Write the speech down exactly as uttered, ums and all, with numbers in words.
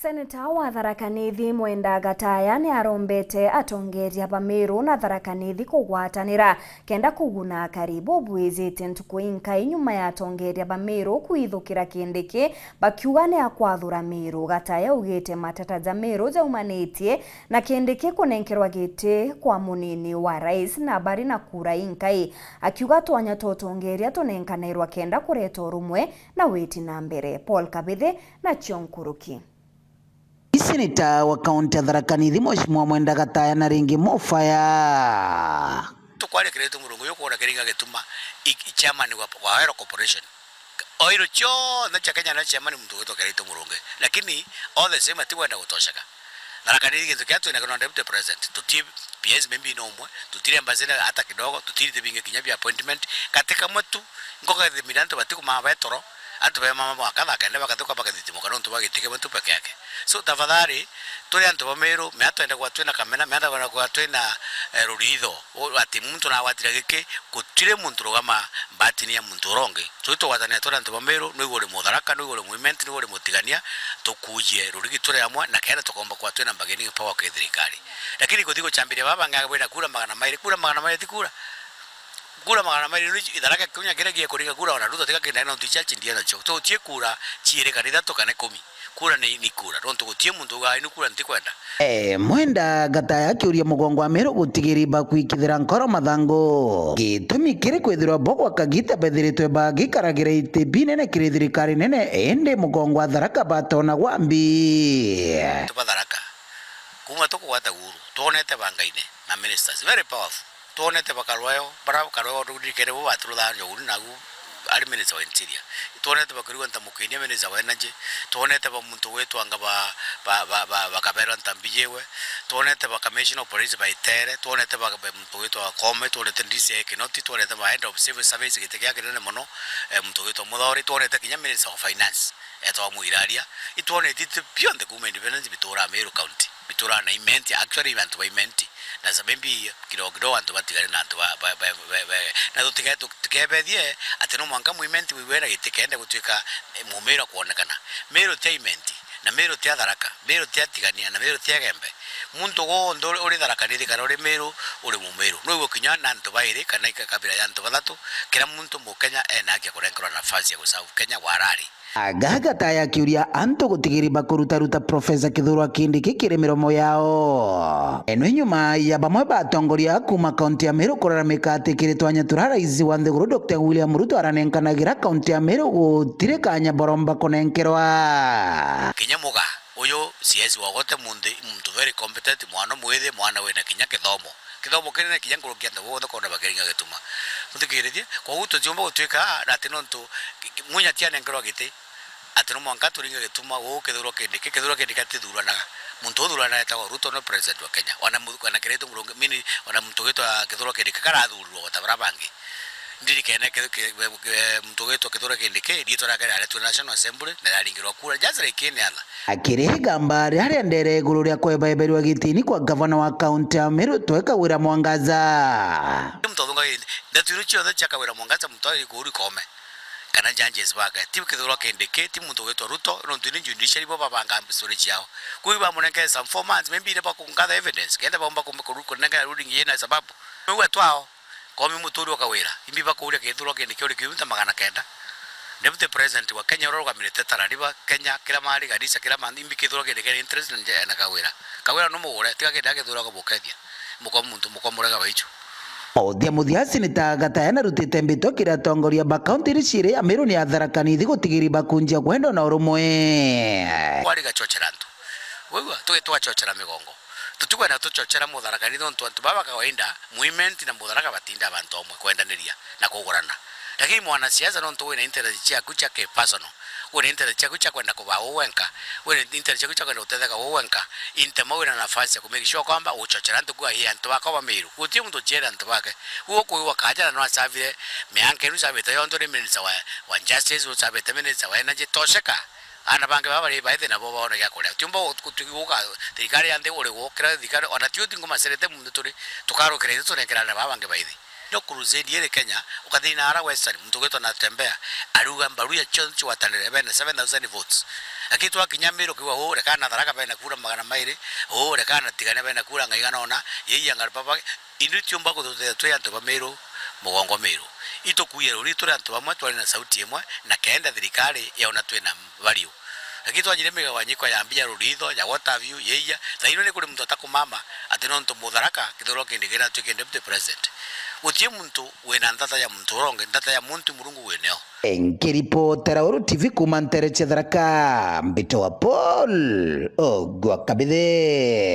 Seneta wa Tharaka Nithi Mwenda Gataya ni arombete atongeria ba Meru na Tharaka Nithi kugwatanira kenda kuguna akari bubwizite ntuku inkai nyuma ya atongeria ba Meru kwithukira Kindiki bakiuga ni akwathura Meru. Gataya augite mateta ja Meru jaumanitie na Kindiki kunenkerwa giti kwa munini wa rais na bari na kura inkai, akiuga twanya twa utongeria tunenkanairwa kenda kureta urumwe na witi na mbere. Paul Kabithi nacio nkuruki. Seneta wa kaunti ya Tharaka Nithi, Mheshimiwa Mwenda Gataya, na ringi mofaya. Tukwaria Kiraitu Murungu, yukwona Kiringa Gituma, i, i chairman wa, wa Oil Corporation. Oil cionthe cia Kenya na chairman muntu ugwitwa Kiraitu Murungu. Lakini all the same atikwenda gutosheka. Tharaka Nithi gintu kia twina kina deputy president. Tuti P S maybe no umwe, tutire embassy hata kidogo, tutire bingi kinya bia appointment. Gati kamwe tu, nkoka thimira antu batikumama betoro, antu be mama mwaka thaa kenda bakathuka bakathitimuka nontu bwa giti kimwe tu peke yake. So tafadhali, turi antu ba Meru, mea twenda kwa twina kamena, mea twenda kwa twina, eh, ruritho, u-, ati muntu nagwatira giki, gutire muntu rugama mbatini ya muntu uria ungi. So itugwatanira turi antu ba Meru, nwigue uri Mutharaka, nwigue uri Muimenti, nwigue uri Mutigania, tukuujie rurigi turi amwe, na kenda tukomba kwa twina bargaining power ki thirikari. Lakini kuthi gucambiria baba bangi bwina kura magana mairi, kura magana mairi ti kura. Kura magana mairi ni Tharaka kinya kiria giekuringa kura ona Ruto tiga kindae nontu icia cindie nacio. Tutie kura ciiri kana ithatu kana ikumi. Kura ni, ni kura. Nontu gutie muntu ugaa ni kura ntikwenda. Eh, Mwenda Gataya akiuria mugongo wa Meru gutigiri bakwikithira nkoro mathangu. Gitumi kiri kwithirwa bo gwa kagita bethiritwe bagikaragira iti binene kiri thirikari nene, indi mugongo wa Tharaka batona gwa mbi. Tuba Tharaka. Kuma tukugwata uhuru, twonete bangaine na ministers, very powerful. Twonete bakarweo, bara bakarweo ndirikene bo baturuthaa njogu nagu ari minister wa interior. Twonete bakirigwa ntamukinia minister wa energy. Twonete ba muntu gwitwanga ba, ba, ba, ba, bakaberwa ntambijiwe. Twonete ba commissioner of police baitere. Twonete ba, ba muntu gwitwa Kome. Twonete D C I Kinoti. Twonete ba head of civil service giti kia kinene mono, eh, muntu gwitwa Muthori. Twonete kinya minister of finance etwa Muiraria. Itwonete itu bionthe kuma independence bituraa Meru County. Bituraa na Imenti, actually, bantu ba Imenti. Na sa maybe kidogo kidogo antu batigare na antu ba, ba, ba, ba, ba, na tutige-, tu-, tukebethie ati no mwanka Muimenti wiwe na giti kende gutuika, eh, Mumiru kwonekana. Meru tia Imenti, na Meru tia Tharaka, Meru tia Tigania, na Meru tia Gembe. Muntu wonthe uri, uri Tharaka Nithi kana uri Meru, uri Mumiru. No iwe kinya na antu bairi kana ika-, kabira ya antu bathatu, kira muntu Mukenya ena haki ya kurenkerwa nafasi ya guserve Kenya gwa arari. Aga Gataya akiuria antu gutigiri bakurutaruta Profesa Kithure Kindiki kiri miromo yao. Eno nyuma ya bamwe ba atongoria kuma kaunti ya Meru kuraramika ati kiri twanya turia rais wa nthiguru Doctor William Ruto aranenkanagira kaunti ya Meru gutiri kanya boromba kunenkerwa. Kinya muga uyu C S wa Ogote munthi, muntu very competent, mwana mwithi, mwana wina kinya kithomo. Kithomo kinene kinya nkuruki antu bonthe kwona bakiringa gituma. Muthikiririe, koguo tutiumba gutuika ati nontu ki-, ki-, Munya ti anenkerwa giti, ati no mwanka turinge gituma guu kithurwa Kindiki, kithurwa Kindiki atithuranaga. Muntu uthuranaga etagwa Ruto, no president wa Kenya. Ona mu-, ona Kiraitu Murungi, mini, ona muntu ugitwa Kithurwa Kindiki karathurirwa o ta baria bangi. Ndirikene ki-, ki-, ki-, muntu ugitwa Kithurwa Kindiki, riitwa riake riaretwe National Assembly, na riaringirwa kura, just like any other. Akirigamba riria riendere iguru ria kwebaeberwa gitini kwa gavana wa kaunti ya Meru, Mutwe Kawira Mwangaza. Muntu athungagiria ndeto iria cionthe cia Kawira Mwangaza, muntu ari kuuri Kome kana judges bake. Ti Kithurwa Kindiki, ti muntu ugitwa Ruto, nontu ni judiciary bo babanga story ciao. Kwi bamunenkere some four months, maybe iria bakungather evidence, kenda baumba kum-, kuru-, kunengera ruling yina sababu. Nigwe twao. Komi Muturi wa Kawira, imbi bakuuria Kithurwa Kindiki uri kiumita magana kenda. Deputy President wa Kenya uria urugamirite Tana River, Kenya, kila mahali, Garissa, kila mahali, imbi Kithurwa Kindiki ena interest na nje-, na Kawira. Kawira numugure, tiga Kindiki Kithurwa akamukethia. Muko muntu, muko murega wa ichu. Muthia muthia, Seneta Gataya narutite mbitwa kiri atongoria ba kaunti iria ciiri ya Meru na ya Tharaka Nithi gutigiri bakunjia kwenda na urumwe. Kwari gachochera antu. Waigua, tugi twachochera migongo. Tutikwenda tuchochera Mutharaka Nithi nontu antu baba kawaida, Muimenti na Mutharaka batinda bantu amwe kwendaniria na kugurana. Lakini mwanasiasa nontu wina interest ciaku cia ki personal, wina interest ciaku cia kwenda kubaa uu wenka, wina interest ciaku cia kwenda gutetheka uu wenka, intema wina nafasi ya ku make sure kwamba uchochera antu kuga, "Ii, antu bakwa ba Meru." Guti muntu uchiere antu bake. Uu ukwigua kaja na no asavire mianka inu savite yonthe uri minister wa, wa justice, usavite minister wa energy, tosheka. Aana bangi baba bari baithi nabo baone gia kuria. Tiumba gu-, gutugi guka thirikari ya nthi uri gukira thirikari, ona ti uti ngumacerete muntu turi, tukarukira ithu tunekerane na baba bangi baithi. no crusade iri Kenya, ukathii na ara Western, muntu ugwitwa Natembeya, ariuga Mbaruya cionthe cigwatanire bene seven thousand votes. Lakini twakinya Meru, kiuga, "Uu, rekana na Tharaka bene kura magana mairi, uu, rekana na Tigania bene kura ngaigana ona, yei anga baba." Indui tiumba kuthuthuria twi antu ba Meru, mugongo Meru. Itukuie ruri turi antu bamwe, twari na sauti imwe, na kenda thirikari yaona twina value. Lakini twanyire migawanyiko ya mbia, ruritho, ya what have you, yeia, thaino ni kuri muntu atakumama ati nontu Mutharaka kithurwa kindi kira atuike deputy president. Gutie muntu wina nthata ya muntu uronge, nthata ya muntu Murungu wineo. Nkiripotera Uru T V kuuma ntere cia Tharaka, mbitwa Paul Ogwa Kabithe.